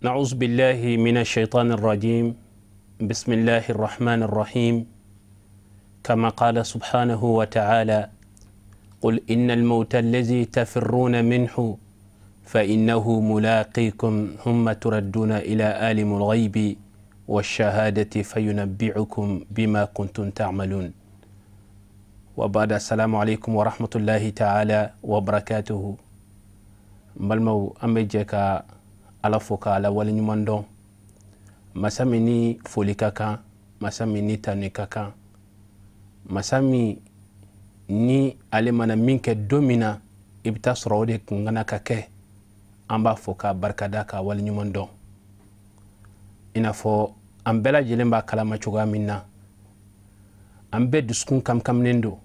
نعوذ بالله من الشيطان الرجيم. بسم الله الرحمن الرحيم. كما قال سبحانه وتعالى: قل إن الموت الذي تفرون منه فإنه ملاقيكم ثم تردون إلى عالم الغيب والشهادة فينبئكم بما كنتم تعملون. وبعد، السلام عليكم ورحمة الله تعالى وبركاته. Balimaw, an bɛ jɛ ka Ala fo ka Ala waleɲuman dɔn, masa min ni foli ka kan, masa min ni tanu ka kan, masa min ni ale mana min kɛ don min na, i bɛ taa sɔrɔ o de kun kana ka kɛ. An b'a fɔ k'a barikada, k'a waleɲuman dɔn. I n'a fɔ an bɛɛ lajɛlen b'a kalama cogoya min na, an bɛɛ dusukun kamkaminen don,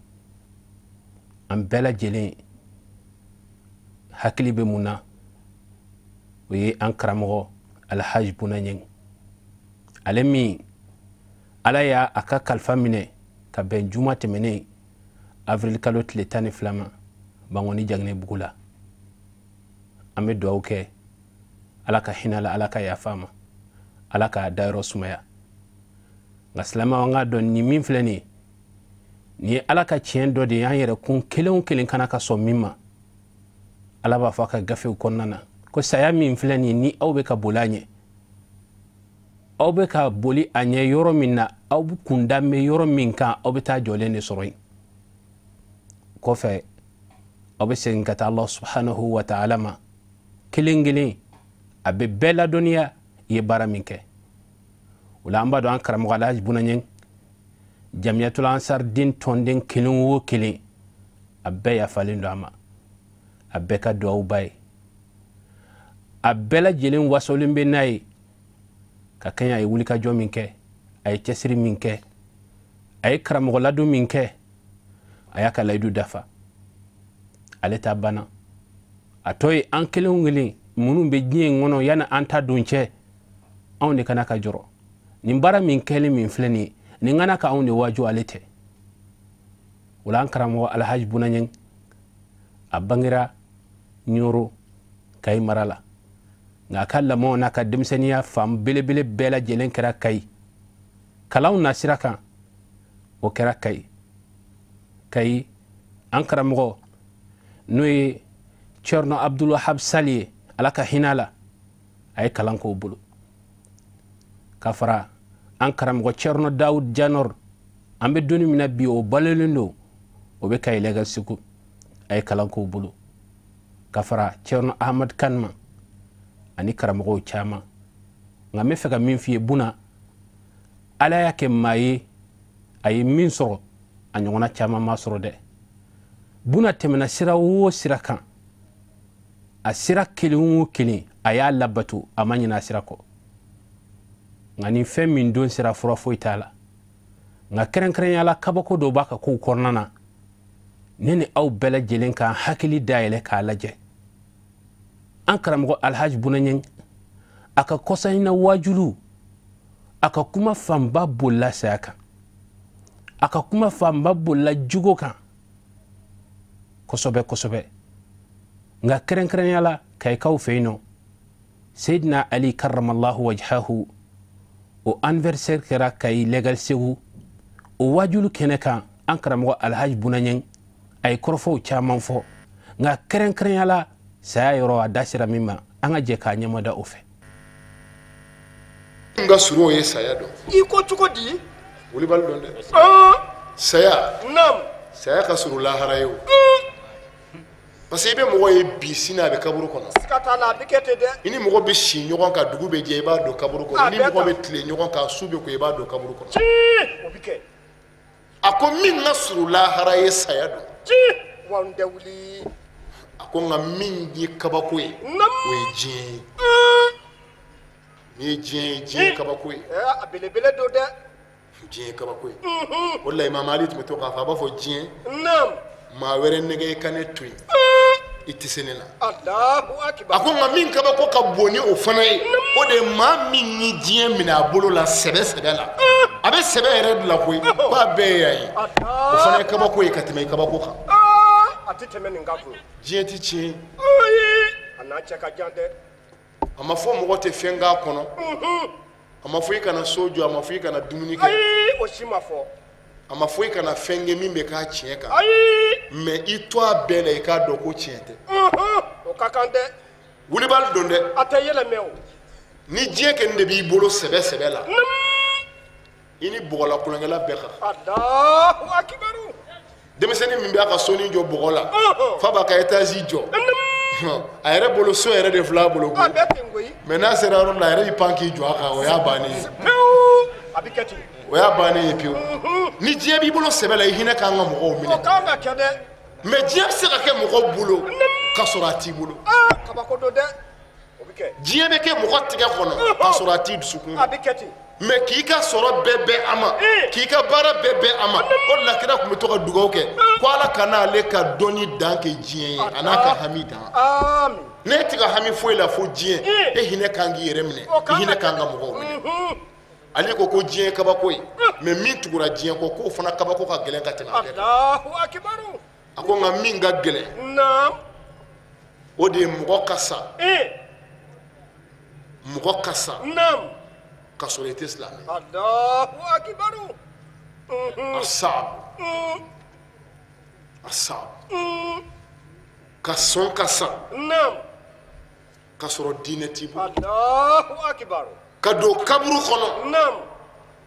an bɛɛ lajɛlen hakili bɛ mun na? O ye an karamɔgɔ Alhaji Buna Ɲeng, ale min Ala y'a a ka kalifa minɛ ka bɛn juma tɛmɛnen avril kalo tile 12 ma Bankoni Jaginɛ bugu la. An bɛ dugawu kɛ, Ala ka hinɛ la, Ala ka yafa ma, Ala k'a dayɔrɔ sumaya. Nka silamɛw, an k'a dɔn nin min filɛ nin ye, nin ye Ala ka tiɲɛ dɔ de ye an yɛrɛ kun kelen o kelen kana ka sɔn min ma. Ala b'a fɔ a ka gafew kɔnɔna na ko saya min filɛ nin ye, ni aw bɛ ka boli a ɲɛ, aw bɛ ka boli a ɲɛ yɔrɔ min na, aw kunda bɛ yɔrɔ min kan, aw bɛ taa jɔlen de sɔrɔ yen. Kɔfɛ, aw bɛ segin ka taa Allah subhanahu wa ta'ala ma kelen kelen, a bɛ bɛɛ ladɔnniya i ye baara min kɛ. O la, an b'a dɔn an karamɔgɔ Alhaji Buna Ɲeng, Jamiyatul Ansar den tɔnden kelen o kelen, a bɛɛ yafalen don a ma, a bɛɛ ka duwawu ba ye, a bɛɛ lajɛlen wasolen bɛ n'a ye ka kɛɲɛ a ye wulikajɔ min kɛ, a ye cɛsiri min kɛ, a ye karamɔgɔ ladon min kɛ, a y'a ka layidu dafa. Ale ta banna. A tɔ ye an kelen o kelen minnu bɛ diɲɛ in kɔnɔ, yanni an ta don cɛ, anw de kana ka jɔrɔ nin baara min kɛlen min filɛ nin ye, nin kana ka anw de waaju, ale tɛ. O la, an karamɔgɔ Alhaji Buna Ɲeng, a bangera Ɲoro, Kayi mara la, nka a ka lamɔ n'a ka denmisɛnninya fan belebele bɛɛ lajɛlen kɛra Kayi. Kalanw na sira kan, o kɛra Kayi. Kayi, an karamɔgɔ n'o ye Cɛrino Abdulwahab Sali ye, Ala ka hinɛ la, a ye kalan k'o bolo, ka fara an karamɔgɔ Cɛrino Dawud Janɔr. An bɛ don min na bi, o balolen don, o bɛ Kayi Lɛgɛ Segu, a ye kalan k'o bolo, ka fara Cɛrino Ahmad Kan ma ani karamɔgɔw caman. Nka n bɛ fɛ ka min f'i ye, Buna, Ala y'a kɛ maa ye, a ye min sɔrɔ, a ɲɔgɔnna caman ma sɔrɔ dɛ. Buna tɛmɛna sira o sira kan, a sira kelen o kelen, a y'a labato, a ma ɲinɛ a sira kɔ. Nka ni fɛn min don sera, fura foyi t'a la. Nka kɛrɛnkɛrɛnya la, kabako dɔ b'a ka kow kɔnɔna na, ne ni aw bɛɛ lajɛlen k'an hakili dayɛlɛ k'a lajɛ. An karamɔgɔ Alhaji Buna Ɲeng, a ka kɔsanyina waajulu, a ka kuma fanba bolila saya kan, a ka kuma fanba bolila jugo kan kosɛbɛ kosɛbɛ. Nka kɛrɛnkɛrɛnya la, Kayikaw fɛ yen nɔ, Seyidina Ali karamallahu wajhahu, o anniversaire kɛra Kayi Lɛgɛli Segu. O waajulu kɛnɛ kan, an karamɔgɔ Alhaji Buna Ɲeng, a ye kɔrɔfɔw caman fɔ, nka kɛrɛnkɛrɛnya la, saya yɔrɔ, a da sera min ma, an ka jɛ k'a ɲɛmada o fɛ. N ka surun, o ye saya dɔn. I ko cogo di? Wulibali dɔn dɛ, saya. Saya ka surun lahara ye o, parce que i bɛ mɔgɔ ye bi, sini a bɛ kaburu kɔnɔ. Siga t'a la, a bɛ kɛ ten dɛ. I ni mɔgɔ bɛ si ɲɔgɔn kan, dugu bɛ jɛ, i b'a don kaburu kɔnɔ. I ni mɔgɔ bɛ tile ɲɔgɔn kan, su bɛ ko, i b'a don kaburu kɔnɔ. O bɛ kɛ. A ko min ka surun lahara ye, saya dɔn. Wa n tɛ wuli. A ko nka min ye kabako ye, o ye diɲɛ ye. N'i ye diɲɛ ye, diɲɛ ye kabako ye. A belebele don dɛ. Diɲɛ ye kabako ye. O de la, Imam Ali tun bɛ to k'a fɔ, a b'a fɔ: diɲɛ, maa wɛrɛ nɛgɛ i ka ne to yen, i tɛ se ne la. Alahu akibar. A ko nka min kabako ka bon ni o fana ye, o de ye maa min ye diɲɛ minɛ a bolo la sɛbɛ sɛbɛ la, a bɛ sɛbɛ yɛrɛ de la koyi, k'a bɛɛ ye yan ye, o fana ye kabako ye ka tɛmɛ i kabako kan. A tɛ tɛmɛ nin kan koyi. Diɲɛ ti tiɲɛ. A n'a cɛ ka jan dɛ. A ma fɔ mɔgɔ tɛ fɛn k'a kɔnɔ, a ma fɔ i kana so jɔ, a ma fɔ i kana dumuni kɛ, ayi, o si ma fɔ. A ma fɔ i kana fɛn kɛ min bɛ k'a tiɲɛ kan, ayi, mais i to a bɛɛ la, i k'a dɔn ko tiɲɛ tɛ. O ka kan dɛ. Wulibali don dɛ. A tɛ yɛlɛmɛ o. Ni diɲɛ kɛ de b'i bolo sɛbɛ sɛbɛ la, i ni bɔgɔla kulonkɛla bɛɛ ka kan. Alahu akibaru. Denmisɛnnin min b'a ka sonin jɔ bɔgɔ la, f'a b'a ka étage jɔ, a yɛrɛ bolo so yɛrɛ de filɛ a bolo koyi, mais n'a sera yɔrɔ la, a yɛrɛ b'i pan k'i jɔ a kan, o y'a bannen ye. A bɛ kɛ ten. O y'a bannen ye pewu. Ni diɲɛ b'i bolo sɛbɛ la, i hinɛ kan ka mɔgɔw minɛ. O kan ka kɛ dɛ. Mais diɲɛ bɛ se ka kɛ mɔgɔw bolo k'a sɔrɔ a t'i bolo. Kabako don dɛ. O bɛ kɛ. Diɲɛ bɛ kɛ mɔgɔ tigɛ kɔnɔ k'a sɔrɔ a t'i dusukun. A bɛ kɛ ten. Mais k'i ka sɔrɔ bɛɛ bɛn a ma, k'i ka baara bɛɛ bɛn a ma, o de la kira tun bɛ to ka dugawu kɛ ko Ala kana ale ka dɔnni dan kɛ diɲɛ ye, a n'a ka hami dan. Ne tɛ ka hami foyi la fo diɲɛ, e hinɛ kan k'i yɛrɛ minɛ, i hinɛ kan ka mɔgɔw minɛ. Ale ko ko diɲɛ ye kabako ye, mais min tugura diɲɛ kɔ, k'o fana kabako ka gɛlɛn ka tɛmɛ a bɛɛ kan. A ko nka min ka gɛlɛn, o de ye mɔgɔ ka sa, mɔgɔ ka sa k'a sɔrɔ i tɛ silamɛ. Asaabu, asaabu, ka sɔn ka sa k'a sɔrɔ diinɛ t'i bolo, ka don kaburu kɔnɔ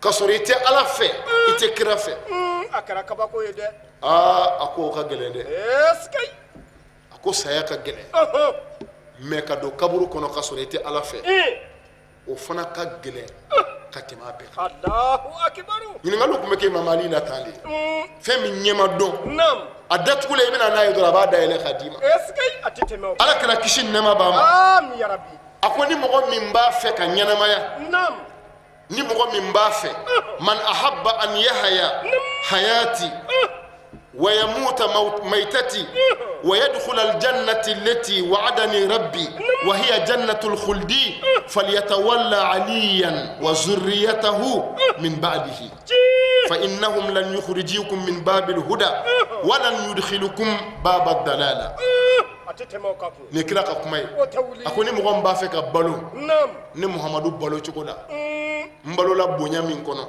k'a sɔrɔ i tɛ Ala fɛ, i tɛ kira fɛ. A kɛra kabako ye dɛ. Aa, a ko o ka gɛlɛn dɛ. A ko saya ka gɛlɛn, mais ka don kaburu kɔnɔ k'a sɔrɔ i tɛ Ala fɛ, o fana ka gɛlɛn ka tɛmɛ a bɛɛ kan. Ɲininkaliw tun bɛ kɛ Imam Ali la tan de. Fɛn min ɲɛ ma dɔn, a datugulen i bɛna n'a ye dɔrɔn, a b'a dayɛlɛ k'a d'i ma. Ala kɛra kisi ni nɛɛma b'a ma. A ko ni mɔgɔ min b'a fɛ ka ɲɛnamaya, ni mɔgɔ min b'a fɛ, man ahabba an yahaya hayati wa yamuta maitati wa yadkhula aljannati allati wa'adani rabbi wa hiya jannatul khuldi falyatawalla aliyan wa zurriyatahu min ba'dihi fa innahum lan yukhrijukum min babil huda wa lan yudkhilukum babad dalala. Ni kira ka kuma ye. A ko ni mɔgɔ min b'a fɛ ka balo, ne Muhamadu balo cogo la, n balola bonya min kɔnɔ,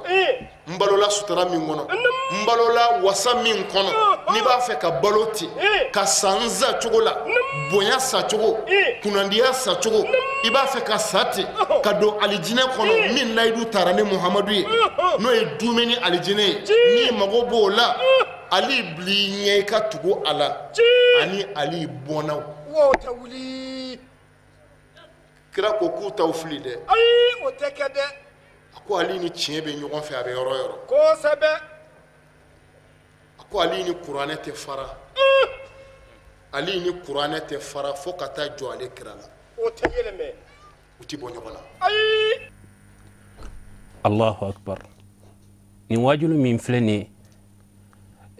n balola sutura min kɔnɔ, n balola wasa min kɔnɔ, n'i b'a fɛ ka balo ten, ka san sa cogo la, bonya sa cogo, kunnandiya sa cogo, i b'a fɛ ka sa ten, ka don alijinɛ kɔnɔ min layidu taara ne Muhamadu ye, n'o ye dumuni alijinɛ ye, n'i mago b'o la, Ali bil'i ɲɛ i ka tugu a la, ani Ali bɔnnaw. Kira ko k'u t'aw fili dɛ. Ayi, o tɛ kɛ dɛ. A ko Ali ni tiɲɛ bɛ ɲɔgɔn fɛ, a bɛ yɔrɔ yɔrɔ. Kosɛbɛ. A ko Ali ni kuranɛ tɛ fara. Ali ni kuranɛ tɛ fara fo ka taa jɔ ale kira la. O tɛ yɛlɛmɛ. U tɛ bɔ ɲɔgɔn na. Ayi. Allahu akbar. Nin waajulu min filɛ nin ye,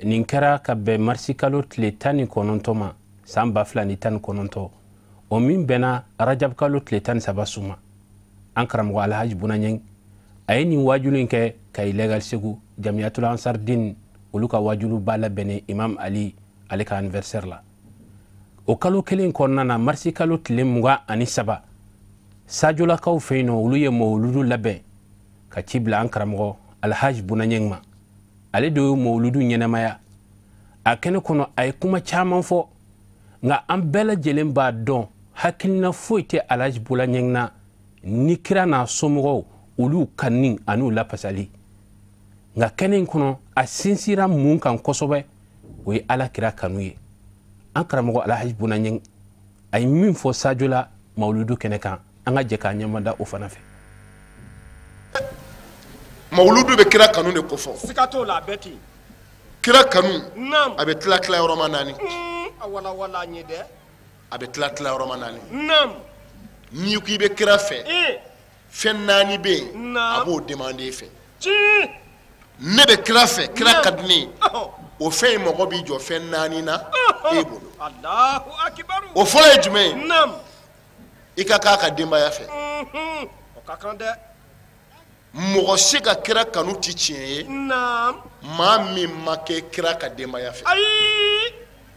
nin kɛra ka bɛn marisi kalo tile 19 ma san 2019, o min bɛnna rajab kalo tile 13 su ma. An karamɔgɔ Alhaji Buna Ɲɛng a ye nin waajulu in kɛ Kayi Lɛgali Segu Jamiyatul Ansar Din olu ka waajuluba labɛnnen Imam Ali ale ka anniversaire la. O kalo kelen kɔnɔna na, marisi kalo tile 23, Sajolakaw fɛ yen nɔ, olu ye mawuludu labɛn ka ci bila an karamɔgɔ Alhaji Buna Ɲɛng ma. Ale de ye mawuludu ɲɛnamaya. A kɛnɛ kɔnɔ a ye kuma caman fɔ, nka an bɛɛ lajɛlen b'a dɔn hakilina foyi tɛ Alhaji Buna Ɲɛng na ni kira n'a somɔgɔw olu kanni an'u lapasali. Nka kɛnɛ in kɔnɔ a sinsinra mun kan kosɛbɛ, o ye Ala kira kanu ye. An karamɔgɔ Alhaji Buna Ɲɛng a ye min fɔ Sajola mawuludu kɛnɛ kan, an ka jɛ k'a ɲɛmada o fana fɛ. Mawuludu bɛ kira kanu de kofɔ. Siga t'o la, a bɛɛ ten. Kira kanu, a bɛ tila tila yɔrɔma naani. A wala wala an ye dɛ. A bɛ tila tila yɔrɔma naani. N'i ko i bɛ kira fɛ, fɛn naani bɛ yen, a b'o demander i fɛ. Ne bɛ kira fɛ, kira ka di ne ye. O fɛn in mɔgɔ b'i jɔ fɛn naani na e bolo. O fɔlɔ ye jumɛn ye? I ka k'a ka denbaya fɛ. O ka kan dɛ. Mɔgɔ si ka kira kanu ti tiɲɛ ye. Maa min ma kɛ kira ka denbaya fɛ. Ayi,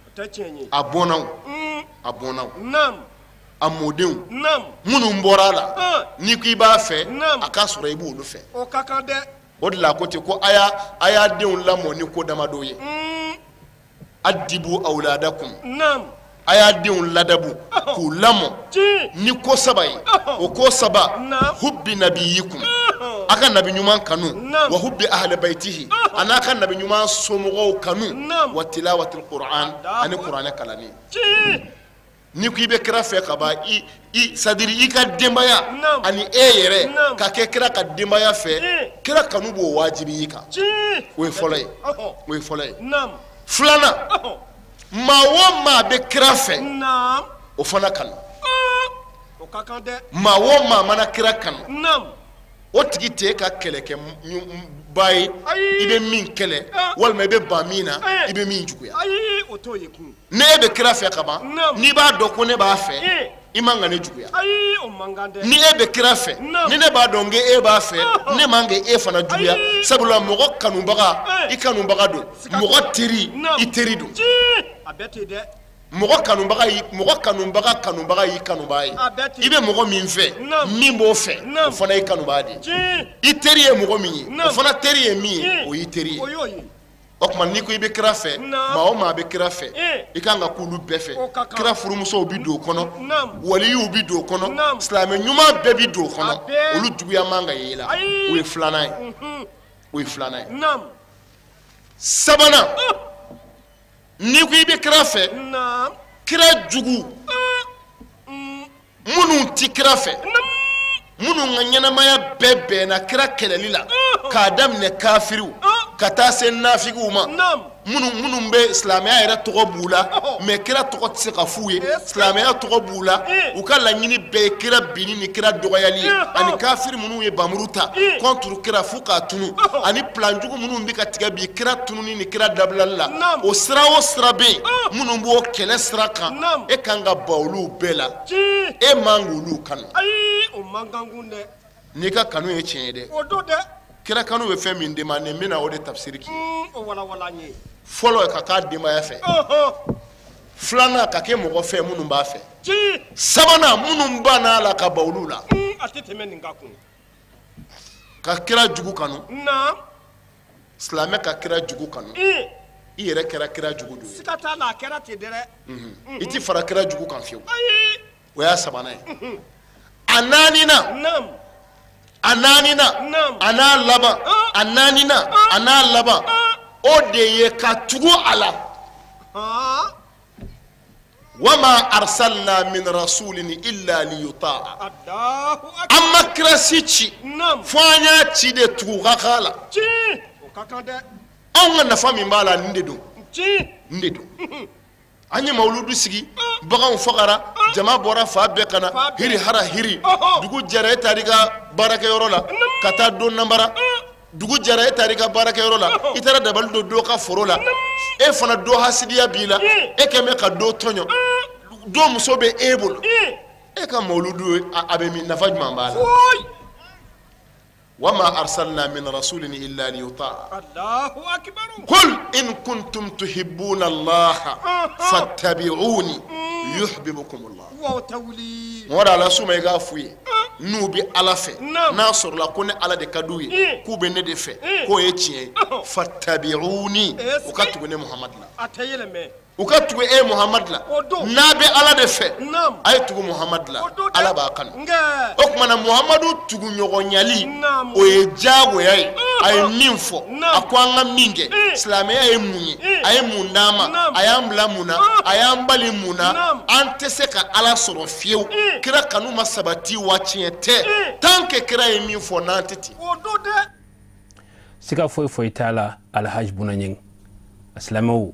o tɛ tiɲɛ ye. A bɔnna o, a bɔnna o. A mɔdenw minnu bɔra a la n'i ko i b'a fɛ a k'a sɔrɔ i b'olu fɛ. O ka kan dɛ. O de la a ko ten ko a y'a denw lamɔ ni ko damadɔ ye. Adibu awladakum. A y'a denw ladabu k'u lamɔ ni ko saba ye. O ko saba, hubbi nabiyikum, a ka nabi ɲuman kanu, wa hubbi ahli baytihi, a n'a ka nabi ɲuman somɔgɔw kanu, wa tilawatil Qur'an, ani kuranɛ kalanni. N'i ko i bɛ kira fɛ ka ban, i c'est-à-dire i ka denbaya ani e yɛrɛ ka kɛ kira ka denbaya fɛ, kira kanu b'o wajibi i kan. O ye fɔlɔ ye. O ye fɔlɔ ye. Filanan, maa o maa bɛ kira fɛ, o fana kanu. Maa o maa mana kira kanu, o tigi t'e ka kɛlɛkɛ ba ye, i bɛ min kɛlɛ walima i bɛ ban min na, i bɛ min juguya. Ne e bɛ kira fɛ ka ban, n'i b'a dɔn ko ne b'a fɛ, i man ka ne juguya. Ni e bɛ kira fɛ, ni ne b'a dɔn k'e b'a fɛ, ne man ka e fana juguya. Sabula mɔgɔ kanubaga, i kanubaga don. Mɔgɔ teri, i teri don. Mɔgɔ kanubaga kanubaga y'i kanubaa ye. I bɛ mɔgɔ min fɛ, min b'o fɛ, o fana y'i kanubaa de ye. I teri ye mɔgɔ min ye, o fana teri ye min ye, o y'i teri ye. O tuma n'i ko i bɛ kira fɛ, maa o maa bɛ kira fɛ, i kan ka k'olu bɛɛ fɛ. Kira furumusow bɛ don o kɔnɔ, waliyuw bɛ don o kɔnɔ, silamɛ ɲuman bɛɛ bɛ don o kɔnɔ. Olu juguya man ka ye i la. O ye filanan ye. O ye filanan ye. Sabanan, n'i ko i bɛ kira fɛ, kira jugu minnu ti kira fɛ, minnu ka ɲɛnamaya bɛɛ bɛnna kira kɛlɛli la, k'a daminɛ kafiriw ka taa se nafigiw ma, minnu bɛ silamɛya yɛrɛ tɔgɔ b'u la, mais kira tɔgɔ tɛ se ka f'u ye, silamɛya tɔgɔ b'u la, u ka laɲini bɛɛ ye kira binni ni kira dɔgɔyali ye, ani kafiri minnu ye bamuru ta contre kira f'u k'a tunu, ani plan jugu minnu bɛ ka tigɛ bi kira tununi ni kira dabilali la, o sira o sira bɛ yen minnu b'o kɛlɛ sira kan, e kan ka ban olu bɛɛ la, e man k'olu kanu. N'i ka kanu ye tiɲɛ ye dɛ. Kira kanu bɛ fɛn min demande, n bɛna o de tafsiri k'i ye. Fɔlɔ, ka k'a denbaya fɛ. Filanan, ka kɛ mɔgɔ fɛ minnu b'a fɛ. Sabanan, minnu banna a la ka ban olu la. Ka kira jugu kanu. Silamɛ ka kira jugu kanu. I yɛrɛ kɛra kira jugu dɔ ye. Siga t'a la, a kɛra ten dɛ. I ti fara kira jugu kan fiyewu. O y'a sabanan ye. A naaninan. A naaninan, a n'a laban, a naaninan, a n'a laban, o de ye ka tugu a la. Wama arsalna min rasulin illa liyuta'a. An ma kira si ci fo an y'a ci de tugu ka k'a la. Anw ka nafa min b'a la, nin de don. Nin de don. An ye mawuludu sigi, baganw fagara, jama bɔra fa bɛɛ ka na, hiri hara hiri. Dugu jɛra, e taara i ka baarakɛyɔrɔ la ka taa don nanbara. Dugu jɛra, e taara i ka baarakɛyɔrɔ la, i taara dabali don dɔ ka foro la. E fana dɔ hasidiya b'i la, e kɛn bɛ ka dɔ tɔɲɔ, dɔ muso bɛ e bolo. E ka mawuludu a bɛ min, nafa jumɛn b'a la? Wama arsalna min rasulin illa liyuta'a. Allahu akbar. Qul in kuntum tuhibbuna Allah fattabi'uni yuhibbukum Allah. Wa tawli. Wara ala suma i k'a f'u ye n'u bɛ Ala fɛ, n'a sɔrɔla ko ne Ala de ka d'u ye, k'u bɛ ne de fɛ, k'o ye tiɲɛ ye, fattabi'uni, u ka tugu ne Muhamadu la. A tɛ yɛlɛmɛ. U ka tugu e Muhamadu la. N'a bɛ Ala de fɛ, a ye tugu Muhamadu la, Ala b'a kanu. O tuma na Muhamadu tuguɲɔgɔnyali, o ye diyagoya ye. A ye min fɔ, a ko an ka min kɛ, silamɛya ye mun ye, a ye mun d'an ma, a y'an bila mun na, a y'an bali mun na, an tɛ se ka Ala sɔrɔ fiyewu. Kira kanu ma sabati wa tiɲɛ tɛ, tant que kira ye min fɔ n'an tɛ ten. Siga foyi foyi t'a la, Alhaji Buna Ɲɛng. Silamɛw,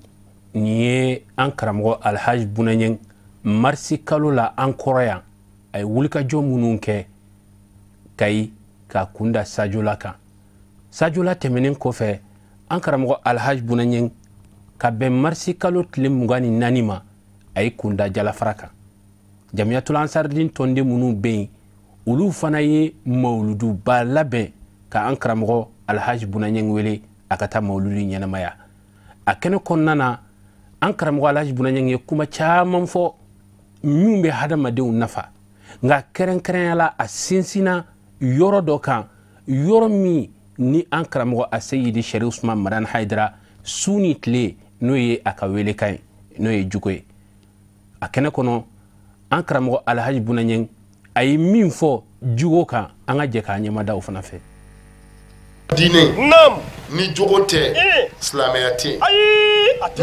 nin ye an karamɔgɔ Alhaji Buna Ɲɛng marisi kalo la an kɔrɔ yan, a ye wulikajɔ minnu kɛ Kayi k'a kunda Sajola kan. Sajola tɛmɛnen kɔfɛ, an karamɔgɔ Alhaji Buna Ɲɛng ka bɛn marisi kalo tile 24 ma, a ye kunda Jalafara kan. Jamiyatul Ansaridin tɔnden minnu bɛ yen, olu fana ye mawuluduba labɛn ka an karamɔgɔ Alhaji Buna Ɲɛng wele a ka taa mawuludu ɲɛnamaya. A kɛnɛ kɔnɔna na, an karamɔgɔ Alhaji Buna Ɲɛng ye kuma caman fɔ. Minnu bɛ hadamadenw nafa, nka kɛrɛnkɛrɛnya la a sinsinna yɔrɔ dɔ kan, yɔrɔ min ni an karamɔgɔ Aseyidi Sɛrifu Usumani Madani Hayidara su ni tile n'o ye a ka welekan ye, n'o ye jogo ye. A kɛnɛ kɔnɔ an karamɔgɔ Alhaji Buna Ɲɛng a ye min fɔ jogo kan, an ka jɛ k'a ɲɛmada o fana fɛ. Diinɛ ni jogo tɛ, silamɛya tɛ.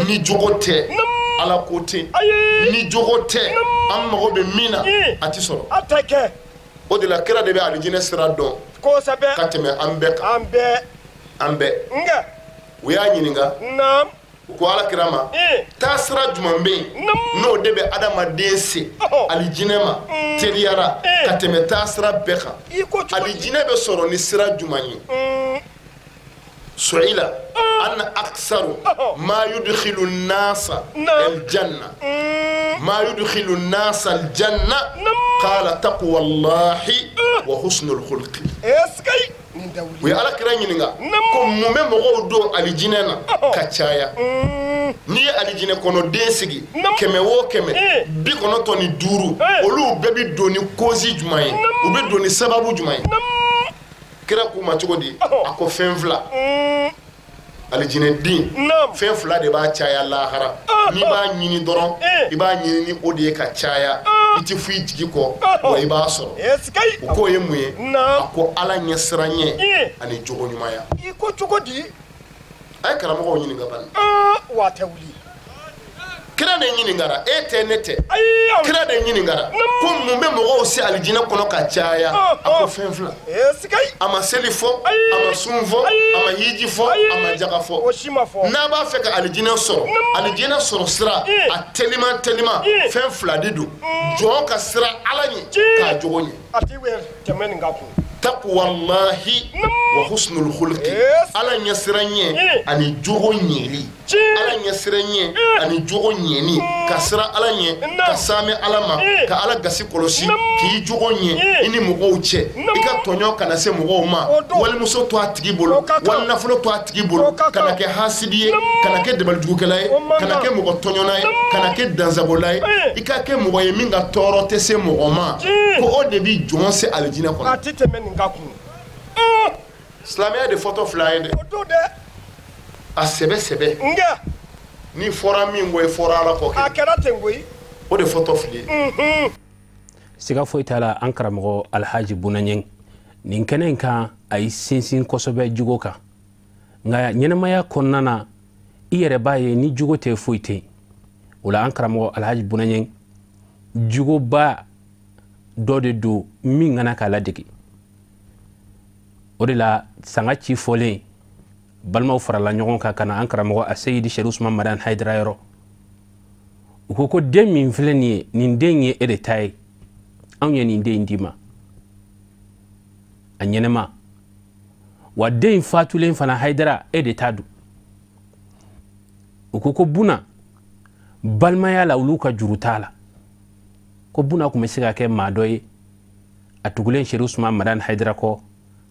Ni jogo tɛ, ala ko tɛ. Ni jogo tɛ, an mago bɛ min na a ti sɔrɔ. A tɛ kɛ. O de la kira de bɛ alijinɛ sira dɔn kosɛbɛ ka tɛmɛ an bɛɛ kan. An bɛɛ. Nka u y'a ɲininka, u ko ala kira ma, taa sira jumɛn bɛ yen n'o de bɛ adamaden se alijinɛ ma teliyara ka tɛmɛ taa sira bɛɛ kan? Alijinɛ bɛ sɔrɔ ni sira jumɛn ye? Su'ila anna aksaru ma yudkhilu an-nasa al-janna, ma yudkhilu an-nasa al-janna, qala taqwa Allahi wa husnul khulqi. U ye ala kira ɲininka ko mun bɛ mɔgɔw don alijinɛ na ka caya? N'i ye alijinɛ kɔnɔ den sigi 100 o 100, 95 olu bɛɛ bɛ don ni kozi jumɛn ye? U bɛ don ni sababu jumɛn ye? Kira k'u ma cogo di? A ko fɛn fila. Alijinɛ den fɛn fila de b'a caya lahara. N'i b'a ɲini dɔrɔn, i b'a ɲini ni o de ye ka caya, i ti foyi jigi kɔ, wa i b'a sɔrɔ. O k'o ye mun ye? A ko ala ɲɛsiran ɲɛ ani jogo ɲumanya. I ko cogo di? A ye karamɔgɔw ɲininka bani. Wa tɛ wuli. Kira de ɲininkara, e tɛ ne tɛ. Kira de ɲininkara ko mun bɛ mɔgɔw se alijinɛ kɔnɔ ka caya? A ko fɛn fila. A ma seli fɔ, a ma sun fɔ, a ma hiji fɔ, a ma jaga fɔ. N'a b'a fɛ ka alijinɛ sɔrɔ, alijinɛ sɔrɔ sira a teliman teliman fɛn fila de don. Jɔn ka sira ala ɲɛ k'a jogo ɲɛ. A ti wɛ tɛmɛ nin ka kun. Taqwallahi wa husnul khulqi. Ala ɲɛsiran ɲɛ ani jogo ɲɛli. Ala ɲɛsiran ɲɛ ani jogo ɲɛni. Ka siran ala ɲɛ, ka saamɛ ala ma, ka ala gasi kɔlɔsi, k'i jogo ɲɛ i ni mɔgɔw cɛ. I ka tɔɲɔ kana se mɔgɔw ma, walimuso to a tigi bolo, wali nafolo to a tigi bolo, kana kɛ hasidi ye, kana kɛ dabalijugukɛla ye, kana kɛ mɔgɔ tɔɲɔna ye, kana kɛ dansagola ye. I ka kɛ mɔgɔ ye min ka tɔɔrɔ tɛ se mɔgɔ ma, ko o de bi jɔn se alijinɛ kɔnɔ. A ti tɛmɛ nin ka kun. Silamɛya de fɔtɔ fila ye dɛ. A sɛbɛ sɛbɛ. Ni fɔra min kɔ, i fɔra ala kɔ. A kɛra ten koyi. O de fɔtɔ fili ye. Siga foyi t'a la, an karamɔgɔ Alhaji Buna Ɲɛng nin kɛnɛ in kan a y'i sinsin kosɛbɛ jogo kan. Nka ɲɛnɛmaya kɔnɔna na, i yɛrɛ b'a ye ni jogo tɛ foyi tɛ yen. O la an karamɔgɔ Alhaji Buna Ɲɛng jogoba dɔ de don min kana k'a ladege. O de la sanga ci fɔlen balimaw farala ɲɔgɔn kan ka na an karamɔgɔ Aseyidi Sɛrifu Usumani Madani Hayidara yɔrɔ. U ko ko den min filɛ nin ye, nin den ye e de ta ye, anw ye nin den in d'i ma a ɲɛnɛma, wa den in fatulen fana Hayidara e de ta don. U ko ko Buna balimaya la olu ka juru t'a la, ko Buna tun bɛ se ka kɛ maa dɔ ye a tugulen Sɛrifu Usumani Madani Hayidara kɔ,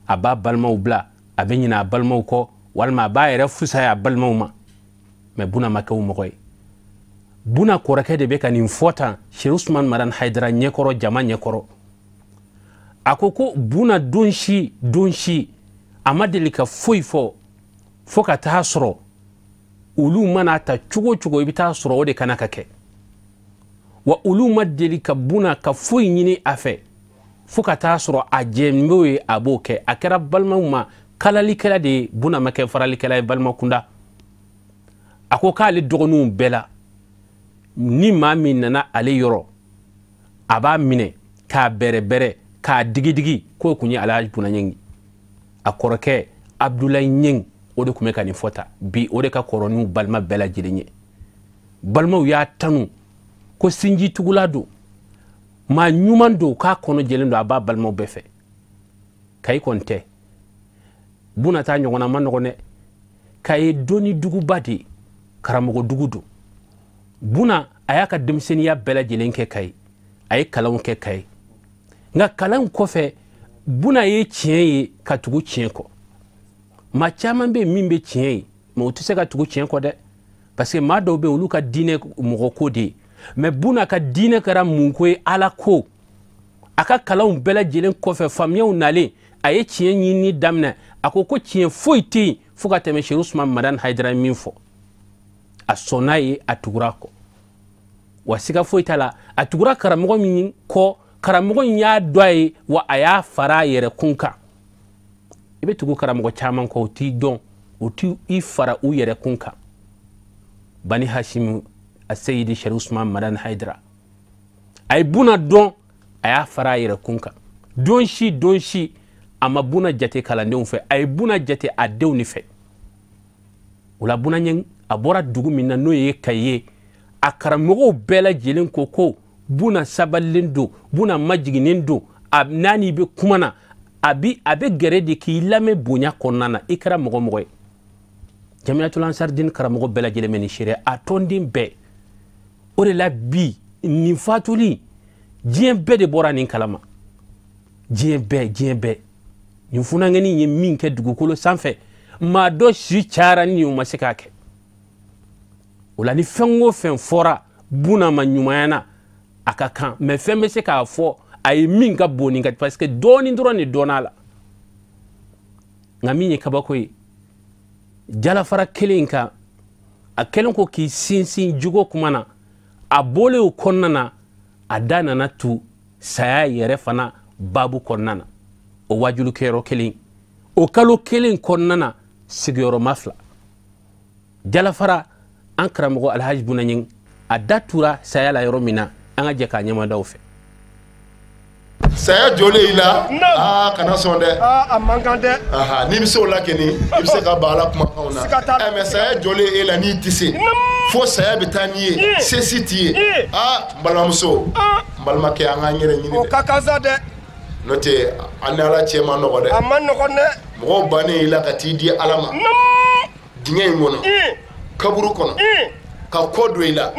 a b'a balimaw bila, a bɛ ɲinɛ a balimaw kɔ, walima a b'a yɛrɛ fusaya a balimaw ma. Mɛ Buna ma kɛ o mɔgɔ ye. Buna kɔrɔkɛ de bɛ ka nin fɔ tan Sɛrifu Usumani Madani Hayidara ɲɛkɔrɔ, jama ɲɛkɔrɔ. A ko ko Buna don si don si a ma deli ka foyi fɔ fo ka taa sɔrɔ olu mana ta cogo o cogo, i bɛ taa sɔrɔ o de kana ka kɛ. Wa olu ma deli ka Buna ka foyi ɲini a fɛ fo ka taa sɔrɔ a jɛn b'o ye, a b'o kɛ. A kɛra balimaw ma kalalikɛla de ye, Buna ma kɛ faralikɛla ye balima kunda. A ko k'ale dɔgɔninw bɛɛ la, ni maa min nana ale yɔrɔ, a b'a minɛ k'a bɛrɛbɛrɛ k'a digidigi, k'o kun ye Alhaji Buna Ɲɛng. A kɔrɔkɛ Abdulayi Ɲɛng o de tun bɛ ka nin fɔ tan bi, o de ka kɔrɔ n'u balima bɛɛ lajɛlen ye. Balimaw y'a tanu ko sinjitugula don, maa ɲuman don, k'a kɔnɔ jɛlen don, a b'a balimaw bɛɛ fɛ. Kayi kɔni tɛ, Buna t'a ɲɔgɔnna ma nɔgɔn dɛ. Kayi ye dɔnni duguba de ye, karamɔgɔ dugu don. Buna a y'a ka denmisɛnninya bɛɛ lajɛlen kɛ Kayi, a ye kalanw kɛ Kayi. Nka kalan kɔfɛ, Buna ye tiɲɛ ye ka tugu tiɲɛ kɔ. Maa caman bɛ yen min bɛ tiɲɛ ye, mɛ u tɛ se ka tugu tiɲɛ kɔ dɛ, parce que maa dɔw bɛ yen olu ka diinɛ mɔgɔ ko de ye. Mais Buna ka diinɛ kɛra mun ko ye? Ala ko. A ka kalanw bɛɛ lajɛlen kɔfɛ, faamuyaw nalen, a ye tiɲɛ ɲinini daminɛ. A ko ko tiɲɛ foyi tɛ yen fo ka tɛmɛ Serifu Usumani Madani Hayidara min fɔ. A sɔnna ye, a tugura kɔ. Wa siga foyi t'a la, a tugura karamɔgɔ min kɔ, karamɔgɔ in y'a dɔn a ye, wa a y'a fara a yɛrɛ kun kan. I bɛ tugu karamɔgɔ caman kɔ, u t'i dɔn, u t'i fara u yɛrɛ kun kan. Bani Hashim Aseyidi Serifu Usumani Madani Hayidara, a ye Buna dɔn, a y'a fara a yɛrɛ kun kan. Don si don si a ma Buna jate kalandenw fɛ, a ye Buna jate a denw de fɛ. O la Buna ɲɛ a bɔra dugu min na n'o ye Kayi ye, a karamɔgɔw bɛɛ lajɛlen ko ko Buna sabalilen don, Buna majiginnen don, a n'a n'i bɛ kuma na, a bɛ gɛrɛ de k'i lamɛn bonya kɔnɔna na. I kɛra mɔgɔ mɔgɔ ye. Jamiyatul Ansar Dine karamɔgɔ bɛɛ lajɛlen bɛ nin seereya, a tɔnden bɛɛ. O de la bi nin fatuli, diɲɛ bɛɛ de bɔra nin kalama. Diɲɛ bɛɛ, diɲɛ bɛɛ. Nin funankɛnin ye min kɛ dugukolo sanfɛ, maa dɔ si cayara ni o ma se k'a kɛ. O la ni fɛn o fɛn fɔra Buna ma ɲumanya na, a ka kan. Mais fɛn bɛ se k'a fɔ a ye min ka bon nin ka, parce que dɔɔnin dɔrɔn de dɔnna a la. Nka min ye kabako ye, jalafara kelen kan, a kɛlen ko k'i sinsin jugo kuma na, a bɔlen o kɔnɔna na, a da nana tu saya yɛrɛ fana baabu kɔnɔna na. O wajulukɛyɔrɔ kelen, o kalo kelen kɔnɔna na, sigiyɔrɔma fila. Jalafara an karamɔgɔ Alhaji Buna Ɲeng, a da tura saya la yɔrɔ min na, an ka jɛ k'a ɲɛmadaw fɛ. Saya jɔlen i la, aa kana sɔn dɛ. A man kan dɛ. N'i bɛ se o la kɛni, i bɛ se ka ban Ala kumakanw na. Mais saya jɔlen e la n'i tɛ se, fo saya bɛ taa n'i ye, se si t'i ye. Aa n balimamuso, n balimakɛ, an k'an yɛrɛ ɲini dɛ. O ka kan sa dɛ. N'o tɛ an ni Ala cɛ ma nɔgɔ dɛ. A ma nɔgɔ dɛ. Mɔgɔw bannen i la ka t'i di Ala ma. Dingɛ in kɔnɔ, kaburu kɔnɔ, ka kɔ don i la,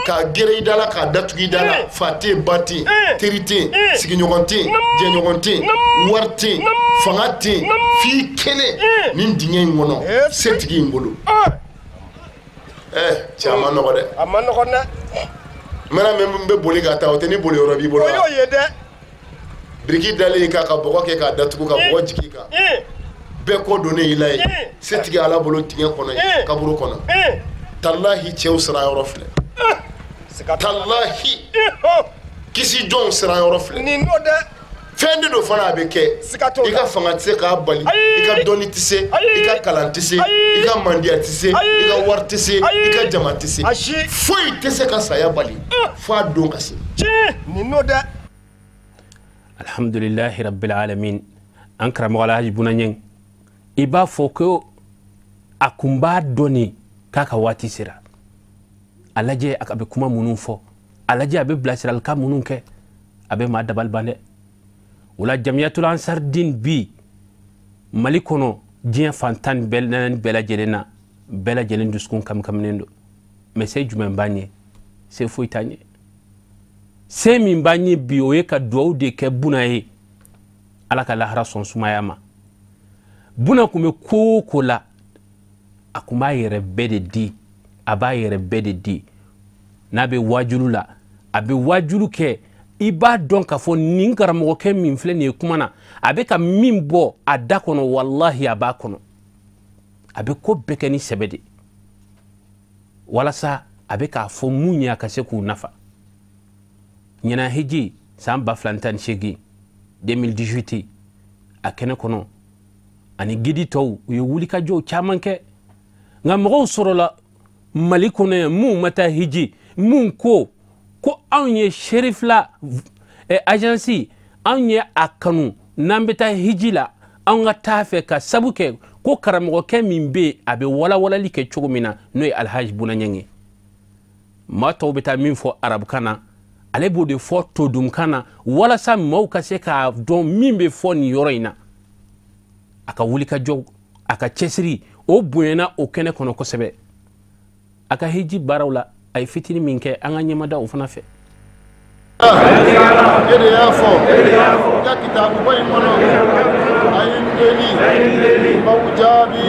ka gɛrɛ i da la, k'a datugu i da la, fa tɛ yen, ba tɛ yen, teri tɛ yen, sigiɲɔgɔn tɛ yen, jɛɲɔgɔn tɛ yen, wari tɛ yen, fanga tɛ yen, f'i kelen nin dingɛ in kɔnɔ, setigi in bolo. Cɛ a ma nɔgɔ dɛ. A ma nɔgɔ dɛ. Mana min bɛ boli ka taa, o tɛ ni boli yɔrɔ b'i bolo wa? O y'o ye dɛ. Biriki dalen i kan ka bɔgɔ kɛ k'a datugu, ka bɔgɔ jigin i kan. Bɛɛ kɔ donnen i la yen, setigi Ala bolo dingɛ kɔnɔ yen, kaburu kɔnɔ. Talahi cɛw sira yɔrɔ filɛ. Talahi kisi jɔnw sira yɔrɔ filɛ. Nin n'o dɛ. Fɛn de don fana a bɛ kɛ. I ka fanga tɛ se k'a bali, i ka dɔnni tɛ se, i ka kalan tɛ se, i ka mandiya tɛ se, i ka wari tɛ se, i ka jama tɛ se. Foyi tɛ se ka saya bali f'a don ka se. Nin n'o dɛ. Alhamdulilahi rabbil alamin. An karamɔgɔ Alhaji Buna Ɲeng, i b'a fɔ ko a kun b'a dɔn ni k'a ka waati sera. A lajɛ a bɛ kuma minnu fɔ, a lajɛ a bɛ bilasiralikan minnu kɛ, a bɛ maa dabali ban dɛ. O la Jamiyatul Ansar Dine bi Mali kɔnɔ, diɲɛ fan 14 bɛɛ lajɛlen na, bɛɛ lajɛlen dusukun kamikaminen don. Mais se jumɛn b'an ɲɛ? Se foyi t'an ɲɛ. Se min b'an ɲɛ bi, o ye ka duwawu de kɛ Buna ye, Ala ka lahara sɔn sumaya ma. Buna kun bɛ ko o ko la, a kun b'a yɛrɛ bɛɛ de di, a b'a yɛrɛ bɛɛ de di. N'a bɛ wajulu la, a bɛ wajulu kɛ, i b'a dɔn k'a fɔ nin karamɔgɔkɛ min filɛ nin ye kuma na, a bɛ ka min bɔ a da kɔnɔ, walahi a b'a kɔnɔ. A bɛ ko bɛɛ kɛ ni sɛbɛ de, walasa a bɛ k'a fɔ mun ye a ka se k'u nafa. Ɲinan hiji san 2018, 2018, a kɛnɛ kɔnɔ ani gidi tɔw, u ye wulikajɔw caman kɛ. Nka mɔgɔw sɔrɔla Mali kɔnɔ yan mun ma taa hiji, mun ko ko anw ye Serifila agence, anw ye a kanu n'an bɛ taa hiji la, anw ka taa fɛ ka sabu kɛ ko karamɔgɔkɛ min bɛ yen a bɛ walawalali kɛ cogo min na, n'o ye Alhaji Buna Ɲeng ye. Maa tɔw bɛ taa min fɔ arabukan na, ale b'o de fɔ todunkan na, walasa maaw ka se k'a dɔn min bɛ fɔ nin yɔrɔ in na. A ka wulikajɔ, a ka cɛsiri, o bonyana o kɛnɛ kɔnɔ kosɛbɛ. A ka hiji baaraw la, a ye fitinin min kɛ, an ka ɲɛmada o fana fɛ. E de y'a fɔ i ka kitabuba in kɔnɔ, a ye n deli, n b'aw jaabi,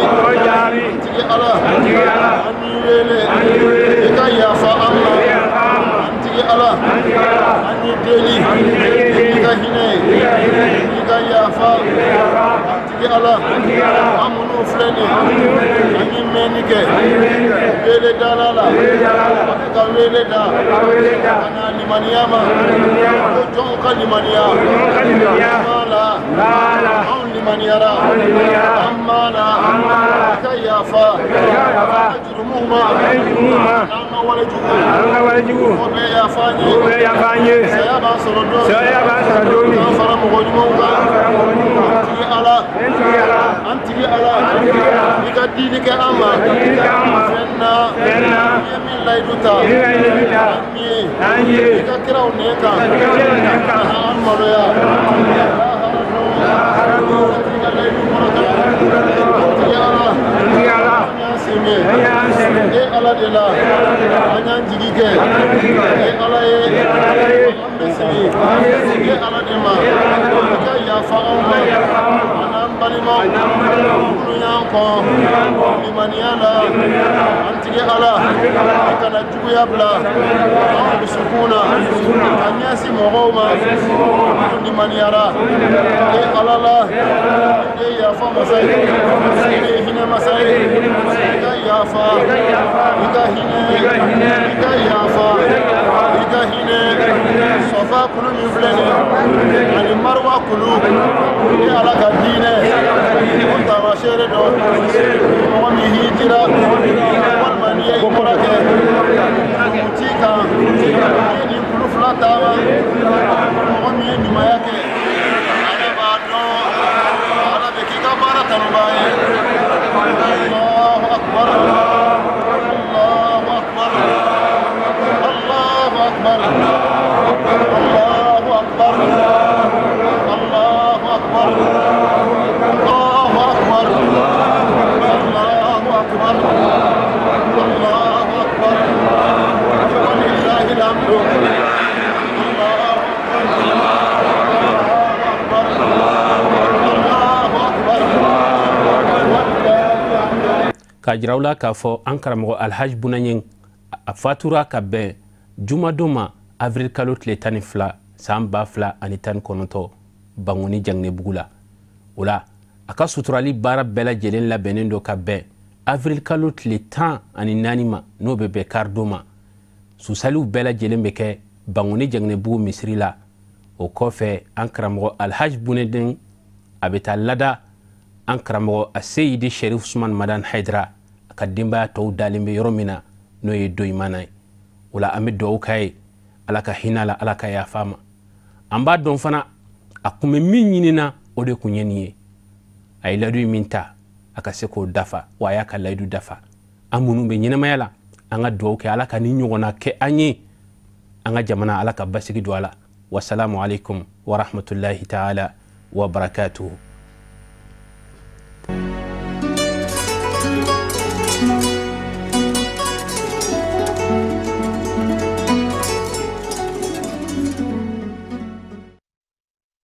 n tigi Ala, an b'i wele, i ka yafa an ma, an Ala, an minnu filɛ nin ye, an ye mɛnni kɛ, wele dala la, an bɛ ka wele da, ka na limaniya ma, ko jɔnw ka limaniya, an la, anw limaniyara, an ma la, i ka yafa, an ka jurumuw ma, n'an ka wale jugu, o bɛɛ yafa an ye, saya b'an sɔrɔ don min, k'an fara mɔgɔ ɲumanw kan, an tigi Ala, an tigi Ala, i ka dili kɛ an ma, fɛn na, i ye min layidu ta, an ye, i ka kiraw nɛn kan, an maloya, i ka layidu kɔrɔta, an tigi Ala, an y'an sɛmɛ, e Ala de la, an y'an jigi kɛ, e Ala ye, an bɛ sigi, e Ala de ma, i ka yafa anw ma, an n'an balimaw, minnu y'an kɔn, limaniya la, an tigi Ala, i kana juguya bila anw dusukun na, ka ɲɛsin mɔgɔw ma, minnu limaniyara, e Ala la, e yafa masa ye, e de ye hinɛ masa ye, i ka yafa, i ka hinɛ, i ka yafa, i ka hinɛ, Safa kulu min filɛ nin ye, ani Marwa kulu, e Ala ka diinɛ, o taamasiyɛn dɔ, mɔgɔ min hijira, walima n'i ye umura kɛ, dugu t'i kan, i ye nin kulu fila taama, mɔgɔ min ye ɲumanya kɛ, Ala b'a dɔn, Ala bɛ k'i ka baara tanubaa ye. Allahu akbar, Allahu akbar, Allahu akbar, Allahu akbar, Allahu akbar, Allahu akbar, Allahu akbar, Allahu akbar, walillahi alhamdu. Allahu akbar, Allahu akbar, K'a jira aw la k'a fɔ an karamɔgɔ Alhaji Buna Ɲeng a fatura ka bɛn jumadon ma avril kalo tile 12 san 2019 Bangoni Janginebugu la. O la a ka suturali baara bɛɛ lajɛlen labɛnnen don ka bɛn avril kalo tile 14 ma, n'o bɛ bɛn karidon ma. Susaliw bɛɛ lajɛlen bɛ kɛ Bangoni Janginebugu misiri la. O kɔfɛ an karamɔgɔ Alhaji Buna Ɲeng a bɛ taa lada an karamɔgɔ Aseyidi Sherif Usman Madan Haidara a ka denbaya tɔw dalen bɛ yɔrɔ min na, n'o ye Doyimana ye. O la an bɛ dugawu k'a ye, Ala ka hinɛ la, Ala ka yafa a ma. An b'a dɔn fana a kun bɛ min ɲinina, o de kun ye nin ye. A ye layidu min ta, a ka se k'o dafa, wa a y'a ka layidu dafa. An minnu bɛ ɲɛnamaya la, an ka dugawu kɛ Ala ka nin ɲɔgɔnna kɛ an ye, an ka jamana Ala ka basigi don a la. Wasalamu alaikum wa rahmatulahi ta'ala wa barakatuhu.